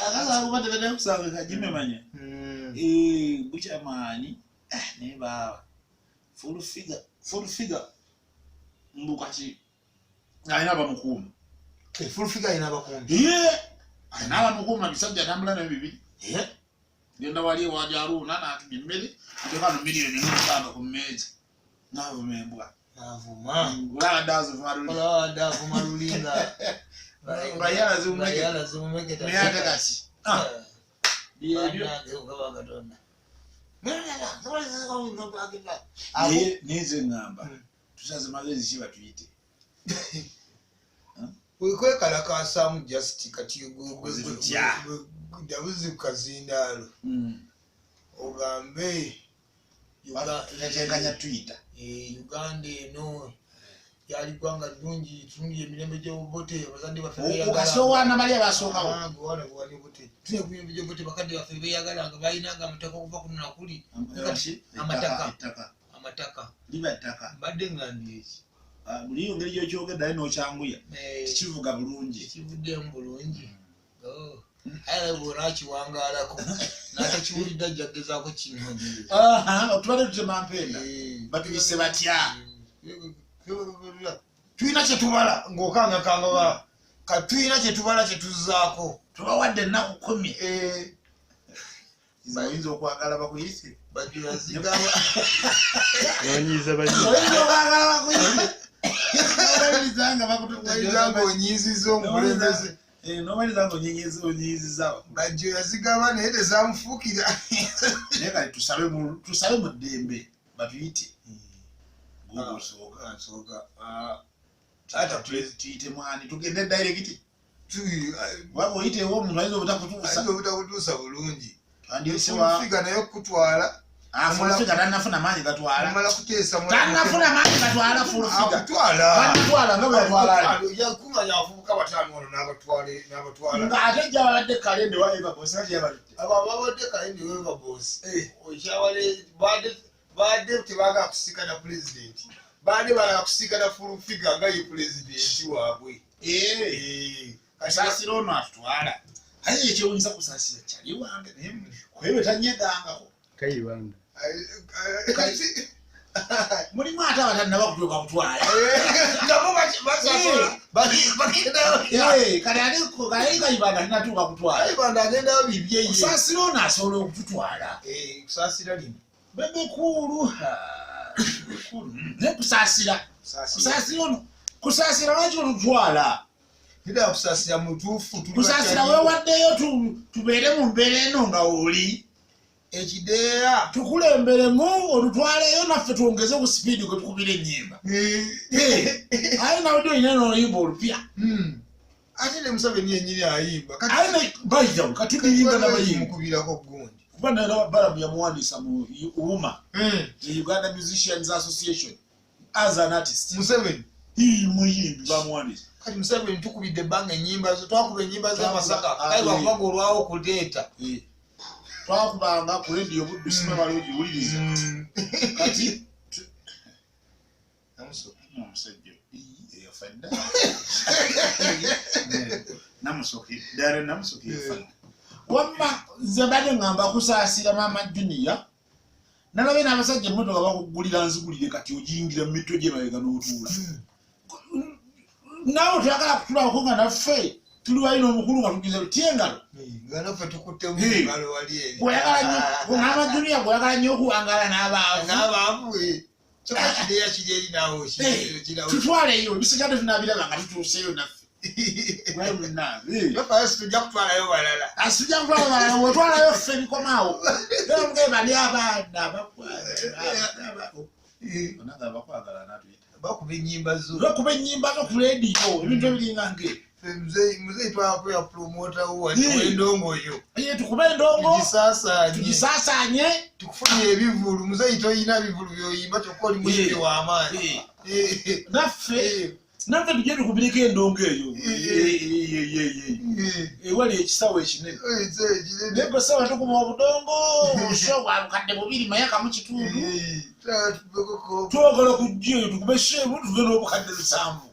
Akaza kuba tebadde kusanga kagimemanya. Eh, bukyamaani. Eh, naye baaba full figure, full figure mbu kati alina abamukuuma. Full figure alina abakuumi? Ye, alina abamukuuma. Bisajja atambula nayo bibiri. Genda wali ewa Jaruuna n'atuma emmere, ntekano 1,500,000 ku mmeeza, n'avuma embwa. Avuma. Olabadde azivuma luli. Olabadde avuma luli nga nga ye alazimumeke. Nga ye alazimumeke. Naye ate kati, ah, byebyo. Bannange, Mukama Katonda. Naye nze ŋŋamba, tusaze magezi ki batuyite? Kwekalakasaamu just kati Tukoze tutya? Dabuzi ku kazindaalo ogambe Tetenkanya tuyita. Eh, Uganda eno yali ggwanga ddungi, tulungi emirembe gy'obubote, abazadde baffe Okasoowaana bali abasookawo. Tuli ku mirembe gy'obubote, bakadde baffe beeyagalanga, balinanga amataka okuva kuno nakuli. Amataka. Ettaka. Amataka. Liba ttaka. Mbadde ngambye eki? Ah, buli engeri gyokyogedde naye n'okyanguya, tekivuga bulungi. Kivuddemu bulungi. Oh. Aye bw'onaakiwangaalako n'atakiwulidde ajja kugezaako kinonyereza. Aha, tubadde tutema mpenda. Batuyise batya? Tulina kyetubala ng'okangakanga ka tulina kyetubala kyetuzzaako. Tubawadde ennaku 10. Eh, Oyinza okwagala bakuyise. Bajula zigaba. Nonyiza bajja. Oyinza okwagala bakuyise. Nomaliriza nga bakututte. Oyinza ng'onyiiziza omukulembeze. Eh, nomaliriza nga onyiiziza. Bajjo yazigaba naye tezamufuukira. Naye kati tusabe mu ddembe batuyite. Gugu osooka. Nsooka. Tuyite mwani, tugende direct. Waba oyiteewo omuntu ayinza obutakutuusa. Ayinza obutakutuusa bulungi. Twandiyise wa Full naye okutwala. Full figure tannafuna maanyi gatwala. Omala kuteesa. Tannafuna maanyi gatwala full figure. Akutwala. Tannatwala nga bwe yatwala ali. Yakuŋŋanya abavubuka bataano wano n'abatwala. Nga ate jja babadde kalende wa Everboss kati yabatutte. Abo ababadde kalende wa Everboss okyawale badde tebaagala kusiikana pulezidenti, badde baagala kusiikana full figure nga ye pulezidenti waabwe. Eh, Kusaasira ono atutwala. Aye ekyewunyisa, Kusaasira kyali wange naye kwebyo tanyegangako. Kayibanda. Kati Mulimu ate abatannaba kutuuka kutwala. Nabo basasola bagendayo. Eh, kati ate kali Kayibanda tinatuuka kutwala. Kayibanda agendayo bibye ye. Kusaasira ono asobola okututwala. Eh, Kusaasira lino. Bebe Cool. Naye Kusaasira. Kusaasira ono. Kusaasira, lwaki otutwala? Nida Kusaasira mutuufu, tuli Kusaasira bakyaliwo. weewaddeyo tubeere mu mbeera eno nga oli. Ekideeya. Tukulemberemu otutwaleyo naffe twongeze ku sipiidi kwe tukubira ennyimba. Aye nawe olina n'oluyimba olupya. Ate ne Museveni yennyini ayimba. Kati Aye ne bayitawo kati tuyimba n'abayimbi. Mukubirako gundi. Kuba naye Balamu yamuwandiisa mu UMA, the Uganda Musicians Association, as an artist. Museveni. Ii, muyimbi bamuwandiisa. Kati Museveni tukubidde ebbanga ennyimba zo, twakuba ennyimba ze Masaka. Ah, kale eh. lwakubaga olwawo okuleeta. Eh, twakubanga ku rediyo Buddu, sima bali ogiwuliriza kati. Namusoke. Omusajja eyafa dda Namusoke, ddala Namusoke yafa dda. Wamma nze mbadde ŋŋamba Kusaasira, maama Junior nalabye n'abasajja emmotoka bakugulira nzigulire, kati ogiyingira mu mitwe gy'emabega n'otuula. Naawe toyagala kutulabako nga naffe tuli wali n'omukulu nga tugize tutya engalo. Nga naffe tukuttemu Eh. engalo wali eri. Gweyagala nnyo maama Junior, gweyagala nnyo okuwangala n'abaavu. N'abaavu, eh. Kyokka kideeya kiri eri naawe kirawo. Tutwaleyo, ebisigadde tunabiraba nga tutuuseyo naffe. Wayi munnange. Naffe tujja kutwalayo balala. Asijja kutwala balala, wetwalayo ffe bikomaawo. Era mugaye bali abaana bakwagala. Onaga bakwagala natuyita. Bakuba ennyimba zo. Bakuba ennyimba zo ku leediyo, ebintu ebiringa ng'ebyo. Muzeeyi twakuya promota wo wali Eh. w'endongo yo. Ye, tukube endongo. Tugisaasaanye. Tugisaasaanye. Tukufunye ebivulu. Muzeeyi toyina bivulu byoyimba, kyokka oli muyimbi w'amaanyi. Eh. Naffe tujje tukubireko endongo eyo. Ewali ekisawo ekinene. Naye gwe sawa tukuba obudongo obusho bwa 2000 mayaka mu kitundu. Twagala kujja eyo tukube sheemu tuve n'700,000.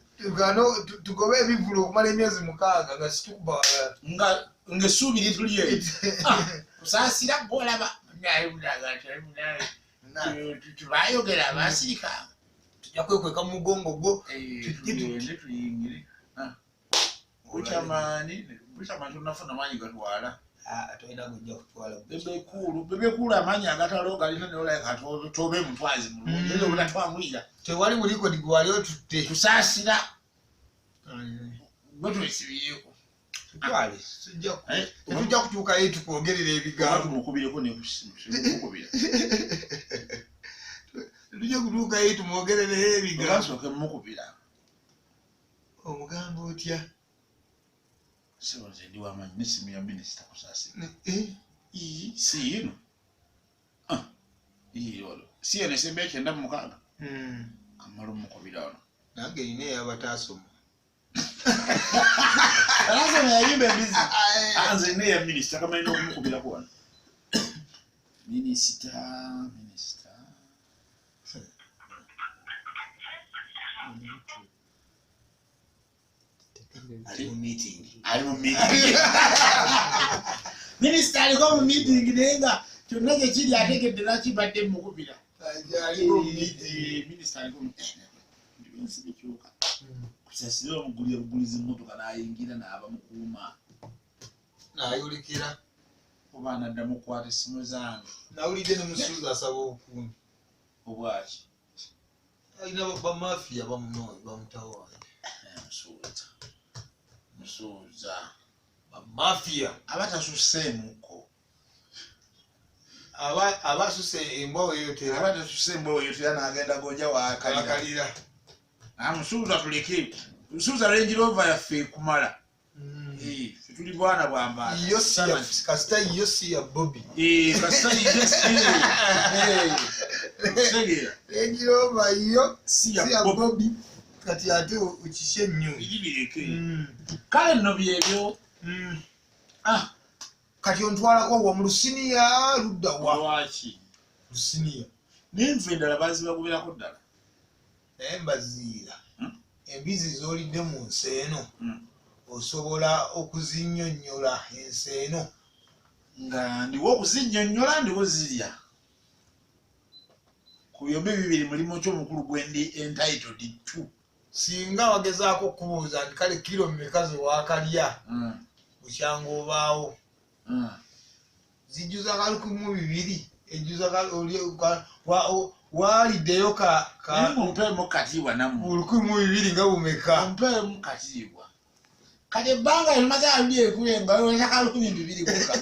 Tugobe ebivulu okumala emyezi 6 nga situkuba walala. Nga Ng'essuubi lituli eyo. Ah, kusaasira gwolaba tebayogera basirika. Tujja kwekweka mu mugongo gwo. Tugende tuyingire. Ah, bukyamaani bukyamaani tonafuna maanyi gatwala. Ah, tolina gujja kutwala. Bebekulu bebekulu amaanyi agatalo galina nolaka tobe mutwazi mulungi eyo obutatwanguyira. Tewali mulikodi gwali otutte. Kusaasira gwe twesibyeko. Tutwale, tetujja kutuukayo tukwogerera ebigambo. Tumukubireko nekumukubira. Tetujja kutuukayo tumwogerereyo ebigambo. Basooke mukubira. Omugamba otya? Sebo nze ndi wamanyi nesimu ya minisita Kusaasira. Eh? Si yino olwo si eno esemba 96. Kamala omukubira ono. Nange nina eyabataasoma. Alasoma yayimba embizi. Ah, nze nina eya minisita kamanyi n'okumukubirako wano. Minisita minisita Ali mu meeting. Ali mu meeting. Minisita aliko mu meeting naye nga kyonna kye kiri ategedde lwaki mbadde mukubira. Ali mu meeting. Minisita aliko mu ensi bikyuka. Kusasira omugulira bugulizi mmotoka n'ayingira n'aba mukuuma. Nayolekera. Oba anaddamu okukwata essimu zange. Nawulidde ne Musuuza asaba obukuumi. Obwaki? Alina bamafiya bamunoonya bamutawaanya. Musuuza. Musuuza. Bamafiya. Aba tasuseemuko. Aba asuse embwa weeyotera. Aba tasuse embwa weeyotera n'agenda gonja waakalira. Akalira. Musuuza tuleke. Musuuza Range Rover yaffe ekumala. Ffe tuli bwana bwa mbaata. Yo si ya kasita yo si ya Bobby. Kasita yo si. Kitegeera. Range Rover yo si si ya ya Bobby. Bobby. Kati ate okishe nnyo. Biri bireke. Kale nno byebyo. Ah. Kati ontwalako wa mu Lusiniya ludda wa? Lwaki? Lusiniya. N'enva endala bazibagoberako ddala. Naye mbaziira. Embizi z'olidde mu nsi eno. Osobola okuzinnyonnyola ensi eno. Nga ndiwo okuzinnyonnyola ndiwo zirya. Ku byombi bibiri mulimu ki omukulu gwe ndi entitled to? Singa wagezaako okubuuza nti kale kiro mmeka ze waakalya bukyanga obaawo. Zijjuza ka 2,000, ejjuza ka oli, ka, wa, o, waaliddeyo ka, ka Naye mumpeemu katiibwa nammwe. 1,000 nga bumeka. Mumpeemu katiibwa. Kati ebbanga limaze aluli ekule nga olya ka 1,200 kuka.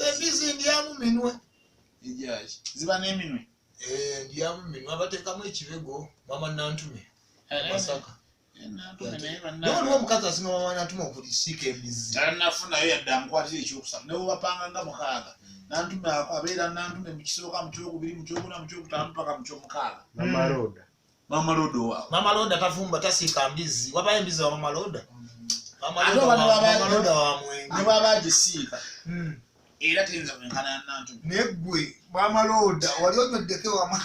Embizi ndyamu minwe. Ejaki. Ziba n'eminwe. Ndyamu minwe abateekamu ekibego mama Nantume. Masaka. Nantume naye Naye waliwo omukazi asinga mama Nantume okulisiika embizi. Tannafunayo yadde amukwatira ekyokusatu. Ne bwebapanga nga 6. Nantume abeera Nantume mu kisooka, mu kyokubiri, mu kyokuna, mu kyokutaano paka mu kyomukaaga. Mama Roda. Mama Roda owaabwe. Mama Roda tafumba tasiika mbizi. Wabayo embizi wa Mama Roda? Mama Ate Roda oba ne wa- baba- Mama Roda wa mwenge. Ne bw'aba agisiika. Era teyinza kwenkana na Nantume. Naye ggwe Mama Roda wali onyweddeko ewa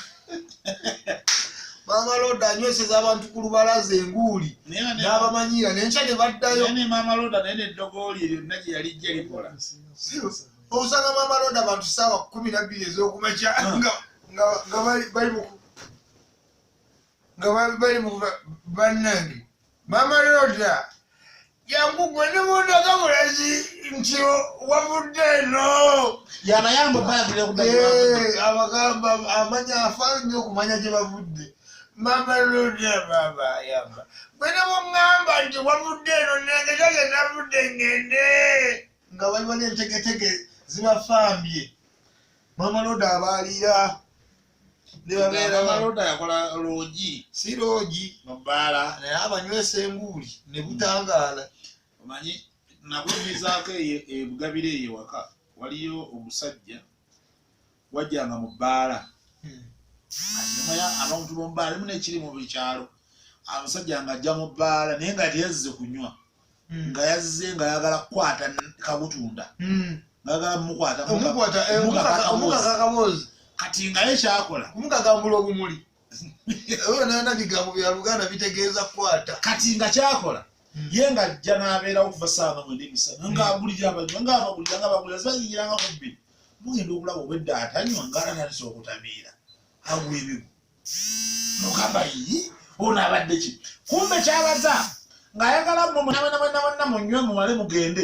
Mama Roda anyweseza abantu ku lubalaza enguuli. Naye bane- N'abamanyiira n'enkya ne baddayo. Naye ne Mama Roda naye n'eddogooli eryo lyonna gye yali ejja likola. Osanga Mama Roda abantu ssaawa 12 ez'okumakya nga bali, bali mu ku-, nga bali, bali mu bannange. Mama Roda, jangu gwe ne bw'ondaga bulazi nti wavudde eno. Yabayamba obalagirira okudda gye bavudde. Abagamba amanya afa nnyo okumanya gye bavudde. Mama Roda baba ayamba. Gwe ne bw'oŋŋamba nti wavudde eno nengeza gye navudde ŋŋende. Nga waliwo n'entegetege zibafambye. Mama Roda abaalira. Ne babeera Mama Roda yakola loogi. Si loogi. Mu bbaala. Naye abanywesa enguuli ne butangaala. Omanyi nakunyumizaako eyo ebugabire eyo ewaka. Waliyo omusajja wajjanga mu bbaala. Anyumaya abantu b'omu bbaala, limu n'ekiri mu buli kyalo. Omusajja ng'ajja mu bbaala naye nga teyazze kunywa. Nga yazze ng'ayagala kukwata kabutunda. Ng'ayagala kumukwata, Omukwata, omukaka omukaka kaboozi. akaboozi. Kati nga ye kyakola. Omukagambula obumuli. Nana bigambo bya Luganda bitegeeza kwata. Kati nga kyakola, ye ng'ajja n'abeerawo okuva 9:30 emisana, ng'agulira abanywa, ng'abagulira, ng'abagulira, zibayingiranga ku 2. Mugenda okulaba obwedda atanywa, ng'alatandisa okutamiira, agwa ebigu, nogamba, "Yi, ono abadde ki?" Kumbe kyabaza ng'ayagala mmwe mwenna mwenna mwenna munywe mumale mugende.